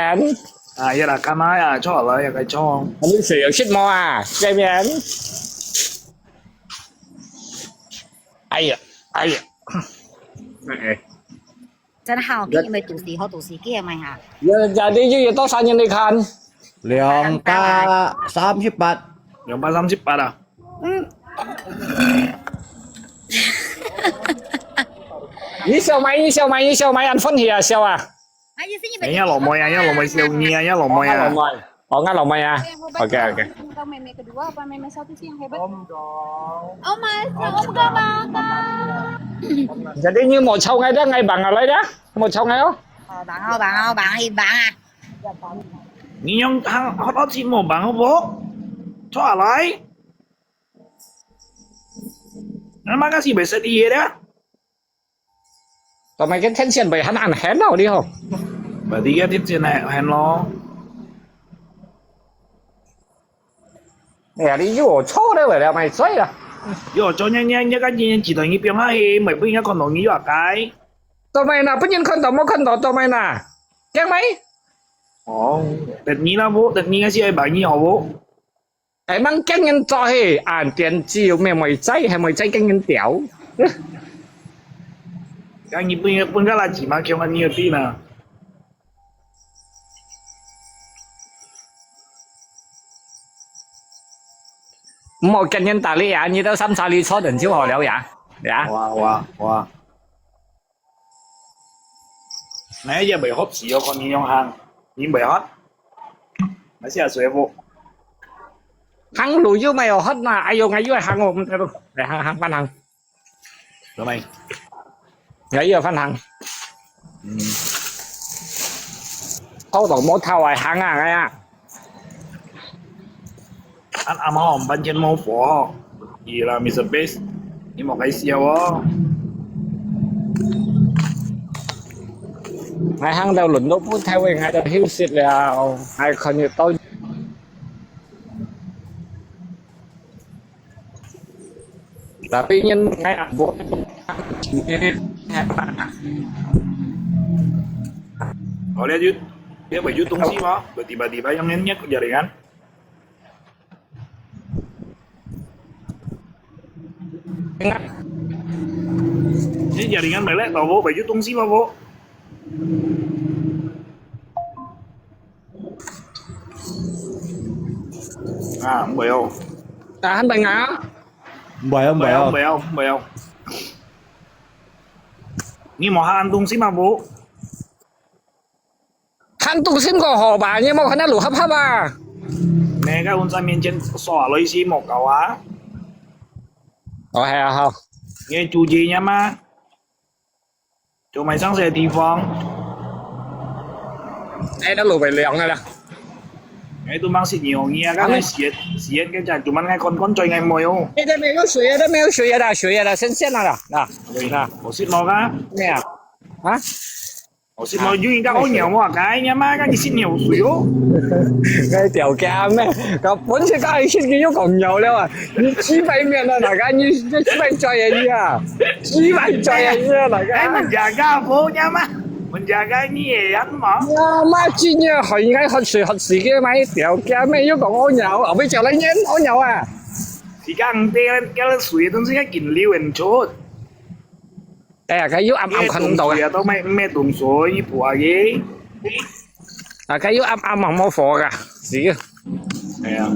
啊，一啦，幹嘛呀？坐落來，一個坐。你水有食無啊？幾百遍。哎呀，哎呀。哎，哎。真好，你有沒有肚屎？好肚屎，叫咩哈？人家你又有多少人你看？兩百三十八。兩百三十八啊？嗯。你笑咩？你笑咩？你笑咩？恁歡喜啊，笑啊！啊，你係你哎呀，老妹啊，呀，老妹，笑你啊，呀，老妹啊。老妹，哦，𠊎老妹啊。OK，OK。 Tahu 妹妹 kedua apa 妹妹 satu sih yang hebat? Om dong. Oh my, om ka baka. Jadi, nyo mau chau ngai dah, ngai bang alai dah. Mau chau ngai oh. Oh, bang oh, bang oh, bang, hi bang ah. Ni nyong hang hot hot si mo bang oh bo. Chua lai. Nama kasi besar iya dah. 做麼个天線會恁暗顯咯，你吼？Berarti个天線係暗咯。哎呀，你又錯了，了，買醉了。又做你你你个人知道你變下去，咪不應該看到你又該。做麼个啦？不能看到，無看到，做麼个啦？驚咩？哦，等你啦，無，等你个是愛買你好無？ 哎，吂驚人做嘿，啊，電子有咩妹仔，係妹仔驚人屌。該你分分个垃圾嘛，強啊，你有病啊！毋好驚人打你啊，你到三茶里坐等就好了呀，呀。哇哇哇！ 𠊎也袂渴死哦，看你樣行，你袂渴？𠊎先水不？行路又沒有渴嘛，哎喲，𠊎又行哦，毋得咯，來行行，慢行。做咩？𠊎又慢行。嗯。偷偷摸偷來行啊，哎呀。 恁暗吼，半天無火吼。係啦，Mister Beast，你莫該笑哦。𠊎行到輪到不太會，𠊎就休息了，𠊎看得到。Tapi人𠊎也無。好了，就，你會有東西嗎？Tiba-tiba yang nyenyek jaringan. Ini jaringan belek tau, Bu. Baju tungsi mah, Bu. Ah, mbayau. Tahan, Bang, ah. Mbayau, mbayau. Mbayau, mbayau. Ni mau han tungsi mah, Bu. 看中心个好吧，你莫看那路合合啊。那个文山面前耍了一些莫搞啊。哦，系啊，好。你住这样吗？就买上些地方。哎，那路被凉了啦。哎，都忙死你哦，你啊，刚才洗洗个家，就蛮爱看看最爱没有。哎，这没有水啊，这没有水啊啦，水啊啦，新鲜了啦，那那。我是老啊。没啊，啊？ 我是無有人家好尿嘛，該你媽，該你是尿水哦。該條件咩？搞本事搞一些你又講尿了啊！你幾百面了，哪个你這幾百載的你啊？幾百載的你啊，哪个？哎，menjaga apa你媽？Menjaga你也樣嘛？呀，媽，今日好應該喝水喝水个嘛，一條件咩？又講屙尿，後尾叫來煙屙尿啊！時間對，叫水東西要緊流很出。 哎呀，該又暗暗看到啊！啊，都沒沒動手一步啊耶！啊，該又暗暗啊，無火啊，是。哎呀，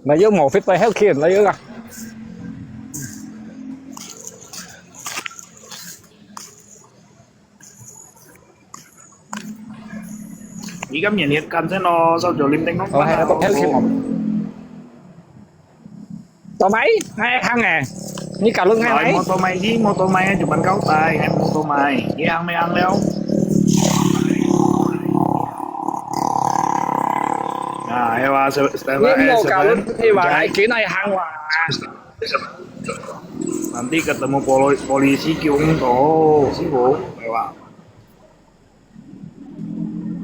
那又無fit到後去，那又啊。 你个面也干淨咯，燒酒啉定咯。哦，係啊，不要緊哦。做咩？哎，行哎，你搞亂哎。哎，motor mai，你motor mai就搬高台，哎，motor mai，你行沒行了？啊，係哇，係，係哇，你莫搞亂，係哇，哎，幾耐行哇？ Nanti ketemu polo- polisi kiung to, sibuk, lewat.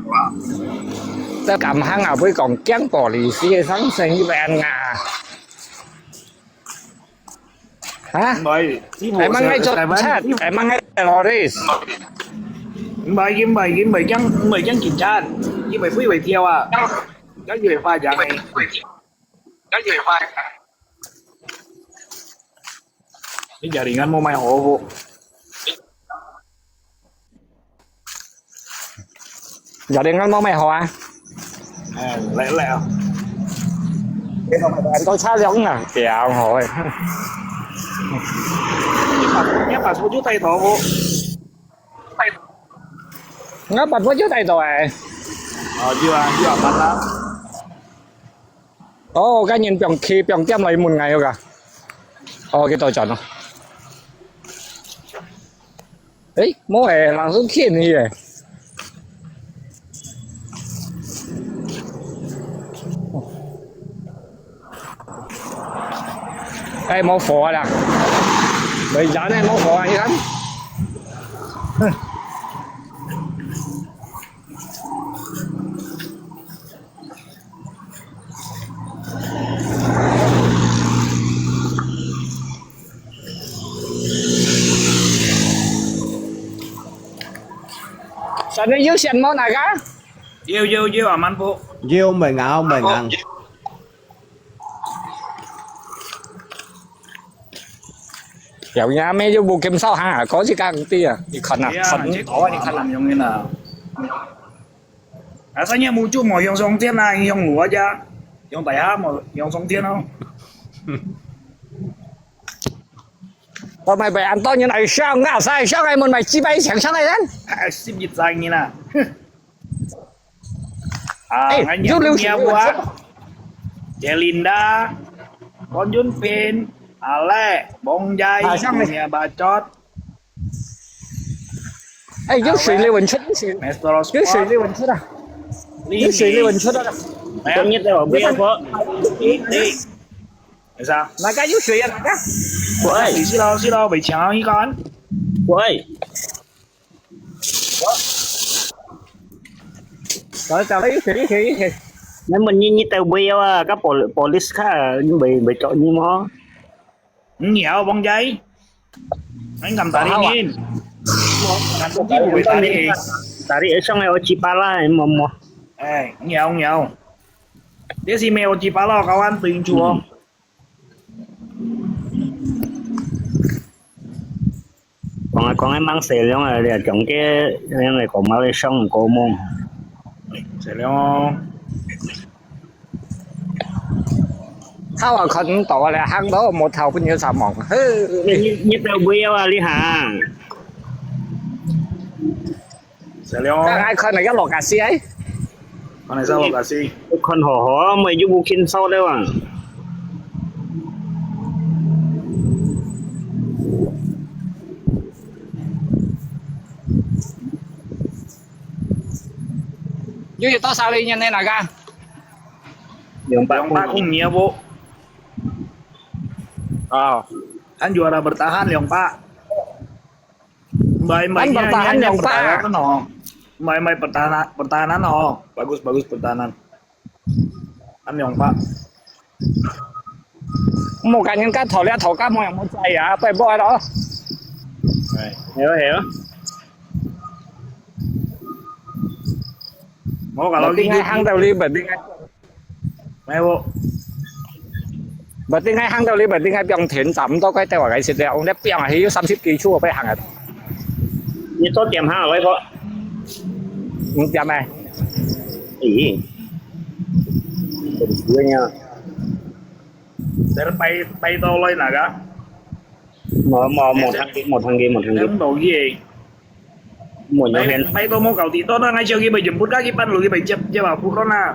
Lewat. 這敢行啊，會講驚polisi个上身一般啊。啊？毋係，師傅，係，問𠊎做，台灣，係，係，問𠊎Teroris。毋係，毋係，毋係驚，毋係驚警察，佢會飛會跳啊，佢會發樣个。你家己人無買好無？ 有啲啱啱咩好啊？誒，來來啊！你講很多車輛啊，幾好誒。你把，你把車就帶走不？我把車就帶走誒。哦，有啊，有啊，慢啦。哦，該人放去放點來問𠊎个。哦，幾多錢咯？ 誒，無誒，人生騙你誒。誒，無貨啦。沒人誒，無貨啊，你看。哼。 Sana有線無？哪个？有有有啊，滿布。有，毋會硬，毋會硬。有影咩？又無減少下，講是講啲啊，你看啊，哎呀，看到啊，你看啊。這個毋容易啦。啊，三月無就無用上天啊，用我家，用大家無用上天咯。 我買杯安到你來上啊，晒上來問買幾百錢上來人。哎，十一歲人啊。啊，哎，俺有流行有啊。Jelinda，黃俊斌，阿來，王佳，啊，上來。Dunia Bacot。哎，有水的文出，有水，Master of Sport。有水的文出啊。有水的文出啊。哎呀。你在我不要说。哎。 係啊，哪个有水啊？哪个？喂，係咯，係咯，未請你講。喂，走走，有水，有水，有水。你問你，你到位啊？个police卡，你未未做你麼？你有忘记？你敢打你人？敢打你人？打你上来我几巴啦，么么。哎，你有你有。这是没有几巴啦，kawan，对唔住哦。 講啊講啊，吂細量啊，你講个，恁樣來講，嘛會傷毋過猛。細量哦。頭啊，看毋到啊，你行到無頭，分人啥忙。你你你到尾啊，你行。 細量哦。該𠊎看你个lokasi哎。看你个lokasi。看好好，乜又無見少了啊。又有多少个人呢？那个？兩百公里。兩百公里啊不？啊。Kan juara bertahan 兩百。 Mai, mai, kan bertahan yang bertahan oh. Mai, mai pertahanan, pertahanan oh. Bagus, bagus pertahanan. Kan yang pak. 莫感觉个头了头个莫莫在啊，不不了。哎，係咯係咯。莫搞到你行到你本定。 Mai wo. Berarti ngai hang tau li, berarti ngai piang thin, cham tau kai tau ngai sit liao, ngai piang hi 三十 kilo ไป hang at. 你做點行啊，外婆？五點哎。咦，真是呀。Dari pai pai tau lai naga. 無無無聽見，無聽見，無聽見。聽到佢。 Muanya hen. Pai to mo kau ti to na ngai siau ki bai jemput ka ki pan lu ki bai jep jep a pu to na.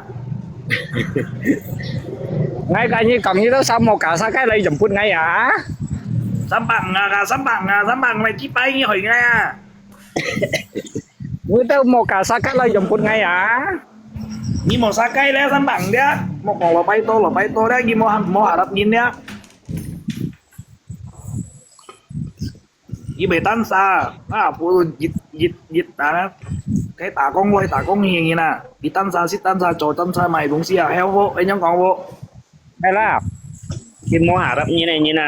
Ngai ka ni kam ni to sa mo ka sa kai lai jemput ngai a. Sampang nga ka sampang nga sampang mai ki pai ni hoi ngai a. Ni to mo ka sa kai lai jemput ngai a. Ni mo sa kai le sampang dia. Mo kong lo pai to lo pai to dia ki mo mo harap ngin dia. Ki bai tan sa, na pu jit jit jit ta na. Cái 打工 voi 打工 hi ngin na. Ki tan sa sit tan sa cho tan sa mai dong si a heo vo, ai nyong kong vo. Hai la. Ki mo harap ngin na ngin na.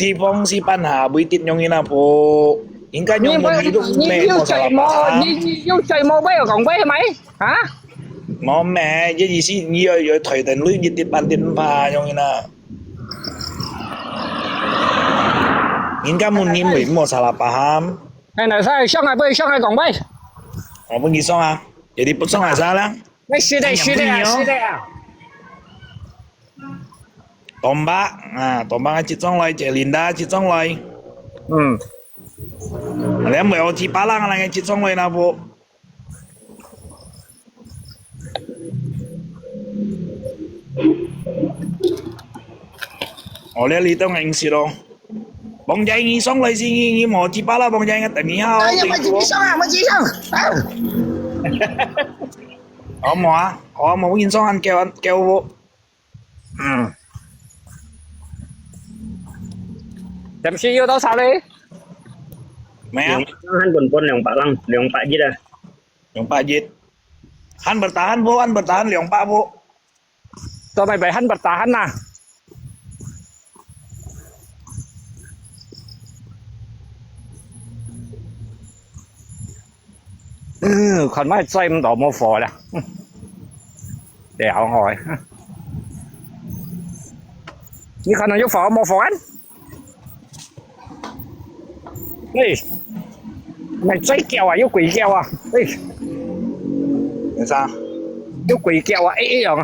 地方係半下會跌樣个啦，婆。人家你有，你有嘴無？你，你有嘴無？會講話係咪？啊？無咩，這意思你要，要退等鐳，你跌半跌五趴樣个啦。人家問你為麼个salah paham？哎，那啥，上來，不會上來講話。我分你上啊，jadi不上啊，啥啦？那是的，是的啊，是的啊。 Tombak, ah, Tombak ngài接上來，Jelinda接上來。嗯。Liang mui oti palang ngài接上來na po. Ôi, liang li tông ngài sit lo. Bông jai ngài song lai si ngài, ngài mò chi pa la bông jai ngài tèm ngài hao. Ai, mò chi song à, mò chi song. Ôi, mò à, ôi, mò ngài song ăn kêu, ăn kêu vô. Ừ. Tèm si yuk tau sa lê. Mè à? Hăn bun bun liang pak lang, liang pak jit à. Liang pak jit. Hăn bertahan vô, hăn bertahan liang pak vô. Tao mày phải hăn bật tà hăn nè. Ừ, còn mày chơi mà đó mua phở nè. Để áo hỏi. Như còn nó mua phở, mua phở ăn. Ê, mày chơi kẹo à, yêu quỷ kẹo à? Ê. Làm sao? Yêu quỷ kẹo à, ê, ê, à.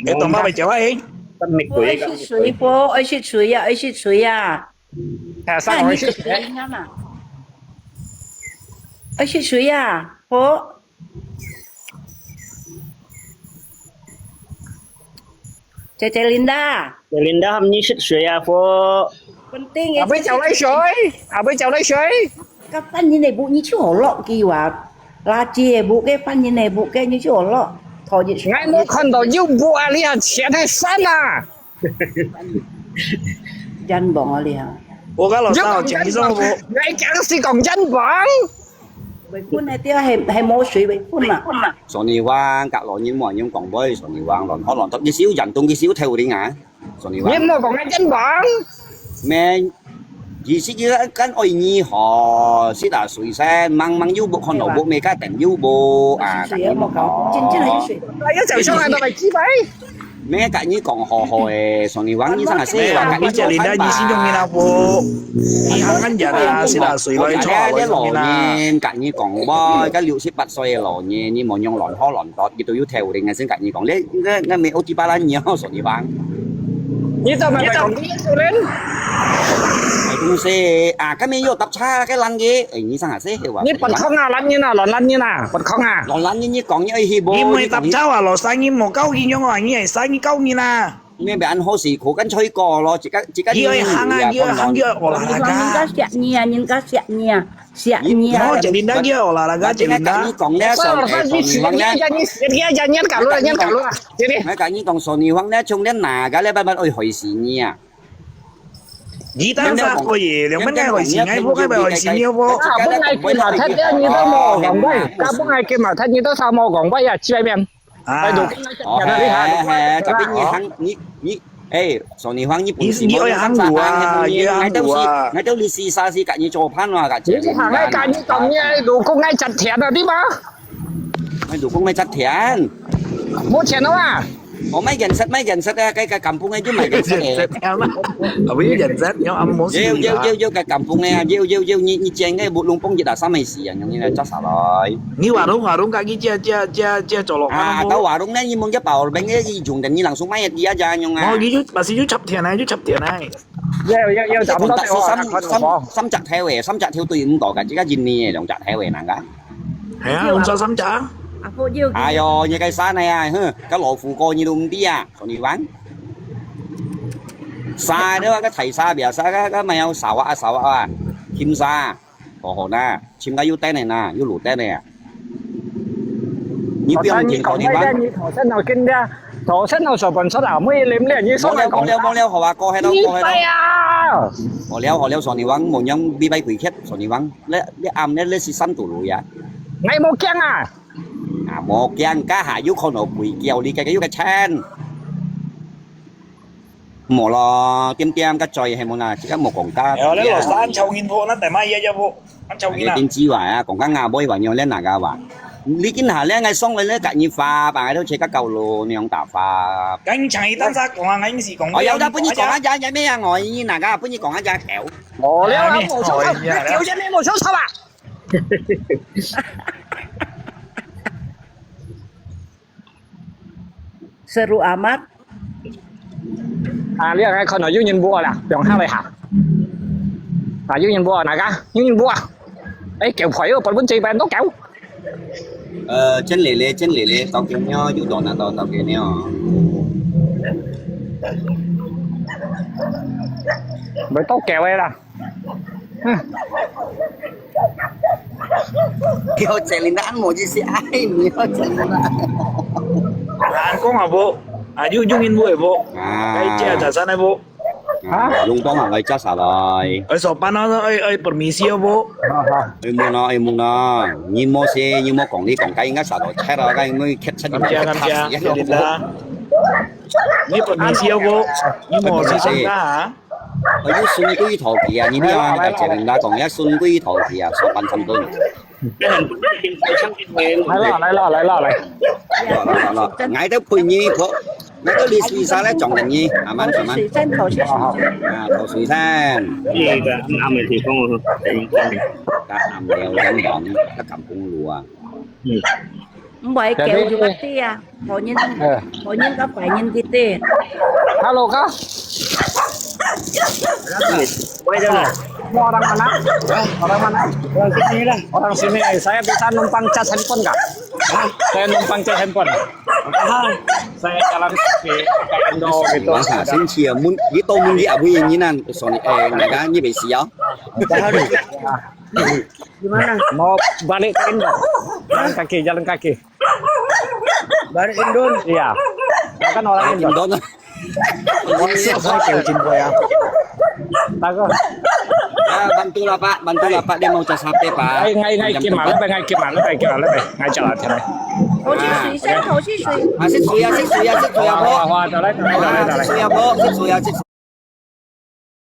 Ê, tao mày chơi à, ê? Tâm mệt quỷ. Ôi, shit, suối, bố. Ôi, shit, suối à, ôi, shit, suối à. À, sao ôi, shit, suối à? Ôi, shit, suối à, bố. Cece Linda. Cece Linda, hâm nyi shit suối à, pho. Penting. Abui chào lấy suối. Abui chào lấy suối. Các bạn như này bố như chú hổ lọ kỳ wa. Là chị bố cái bạn như này bố cái như chú hổ lọ. Thôi chị. Ngay mua con đầu yêu bố à, lia chén hay sẵn à. Dân bọn à lia. Bố cái lọ sao, chén đi xong bố. Ngay chẳng si còn dân bọn. Bai phun hai tia, hai, hai mô sui bai phun à. Sony Wang, kak lo nyin mua nyin kong boy, Sony Wang, lon hot lon tot, nyi siu jan tung, nyi siu theo ring à. Sony Wang. Nyin mua kong ngai jen bang. Men, nyi si nyi kan oi nyi ho, si ta sui sen, mang mang yu bu kon lo bu, me ka ten yu bu, à, kan nyi mua kong. Jen jen hai sui. Ai ya, chào song hai ta bai chi bai. 咩？甲你講好好誒，Sony Wang你生下死話，甲你做你這你是用你那不？你看看人家是啦，水來錯，我用你啦。老年甲你講，哇，甲六十八歲嘅老年，你無用亂好亂多，佢都有頭靈嘅，先甲你講，你你你沒有幾百萬你哦，Sony Wang。你做麼个講你做人？哎，公司啊，今日又搭車个人嘅，哎，你生下死話。你不空啊，男人啊，亂男人啊，不空啊。亂男人，你講你愛去無？你沒搭車啊，老三，你無夠佢用啊，你係三，你夠你啦。 你免安好事，苦跟吹過咯，自家自家。你愛行啊，你愛行，你愛學啦，人家惜你啊，人家惜你啊，惜你啊。哦，jadi ndak dia olah raga jadi ndak. 你講咧，Sony Wang咧，你你你你搞亂了，你搞亂了，jadi。我甲你講，Sony Wang咧，從咧哪个咧，慢慢會害死你啊。你當啥可以，兩蚊个害死，哎，不該不害死你，不。啊，不愛佢嘛，他這你都無講話，他不愛佢嘛，他你都啥無講話呀，去外面。 啊。哦，係係係，tapi你行，你你，哎，Sony Wang，你本事無，你你愛行路啊，你愛行路啊。𠊎兜是，𠊎兜是四三四，甲你做伴啊，甲姐。你行个，甲你講，你老公愛賺錢啊，對嗎？𠊎老公愛賺錢。無錢了啊？哦，賣顏色，賣顏色啊，該个甘榜个就賣顏色个。顏色啊嘛，啊，不是顏色，你要按摩。有有有有，該甘榜个啊，有有有，你你剪个不弄崩一打三美四啊，用你來做啥來？你話弄話弄，甲你借借借借做落啊，到話弄呢，你問一包冰个，你用等你langsung賣个啊，這樣啊。哦，你就，masih就插田啊，就插田啊。要要要，找不到電話，三三三隻頭誒，三隻頭對毋到个，自家印尼誒，兩隻頭誒，哪个？係啊，用咗三隻啊。哎喲，你个山个啊，哼，个老虎哥你都毋知啊，Sony Wang。沙个話，个大沙邊，沙个个咩有沙啊沙啊，金沙，好好呐，尋个有燈个呐，有路燈个啊。你不用聽Sony Wang。你頭先我跟个，頭先我所講出啊，每一輪咧，你所講。無了無了無了，好啊，過去咯過去咯。你拜啊！好了好了，Sony Wang，無樣你拜鬼客，Sony Wang。 你你暗呢，你係三度路呀？𠊎無驚啊！啊，無驚，家下有看到鬼叫，你个有个錢。無咯，點點个嘴係無啦，自家無講價。哎喲，你老師恁吵人婆，那大媽也要婆，恁吵人啊。哎，點知話啊，講價ngabuai話，你有練哪个話？你今下咧，𠊎送你咧，隔日花，把𠊎都切个夠咯，你用打花。緊請你單隻講啊，𠊎應是講。哦，有得分你講啊，呀，呀，咩啊，我你哪个分你講啊，呀，條。無了啊，哎，無錯，哎呀，條件咩無錯，錯吧？Seru amat. Ah, lihat, eh, kono, yun yun buo lah, piang hang leh ha. Ah, yun yun buo, naga, yun yun buo. Eh, kêu phơi ơ, pun pun chay ban to kêu. Ờ, chân lê lê, chân lê lê, tao kêu nyo, yun to na tao, tao kêu nyo. Bai to kêu eh lah. Yo, Celinda ăn một chiếc xe ai, mình yo Celinda. Anh con hả bố? À, Dung Dung in bố hả bố? À. Cái chia trả sẵn này bố. À, Dung Dung à, lấy chắc xả rồi. Ơi, sổ pan nó, ơi, ơi, permisi ya bố. Ơi, mua nó, ơi, mua nó. Nhìn mua xe, nhìn mua công ty, công cái ngắt xả rồi, chết rồi, cái người khét sắt. Cảm ơn, cảm ơn, Celinda. Ini permisi ya bố. Ini mau sih sangka ha? Ayo sun kui thổ kỳ à, nhìn đi à, cái Celinda講, ya sun kui thổ kỳ à, số pan trăm đô. Lại lo, lại lo, lại lo, lại. Lo, lo, lo, lo. Ngài都陪你，我，ngài都你水沙咧，撞人你，阿曼，阿曼。我是水生，我是水生。啊，投水生。這個暗的地方，我說，等一下。啊，暗了，等等，他敢公路啊。嗯。 毋會叫就得啊，好人，好人个壞人佢得。Hello, kau. Orang mana? Orang mana? Orang sini lah. Orang sini. Saya bisa numpang cas handphone kah? Hah? Saya numpang cas handphone. Saya jalan ke Indo gitu. Masa sini ya, mun, gitu mun dia apa yang ni nan? Sorry, eh, naga ni besi ya. Di mana? Mau balik ke Indo. Jalan kaki, jalan kaki. Balik Indo. Iya. Saya kan orang Indo. Indo. Siapa yang Indo ya? Takut. Ya, bantulah Pak, bantulah Pak, dia mau cas H P Pak. Ngai, ngai, ngai, kim ah, ngai, kim ah, ngai, kim ah, ngai, jalan, jalan. 投去水，先投去水。啊，識水啊，識水啊，識水啊，哇，哇，哇，走來，走來，走來，走來。啊，識水啊，識水啊，識水。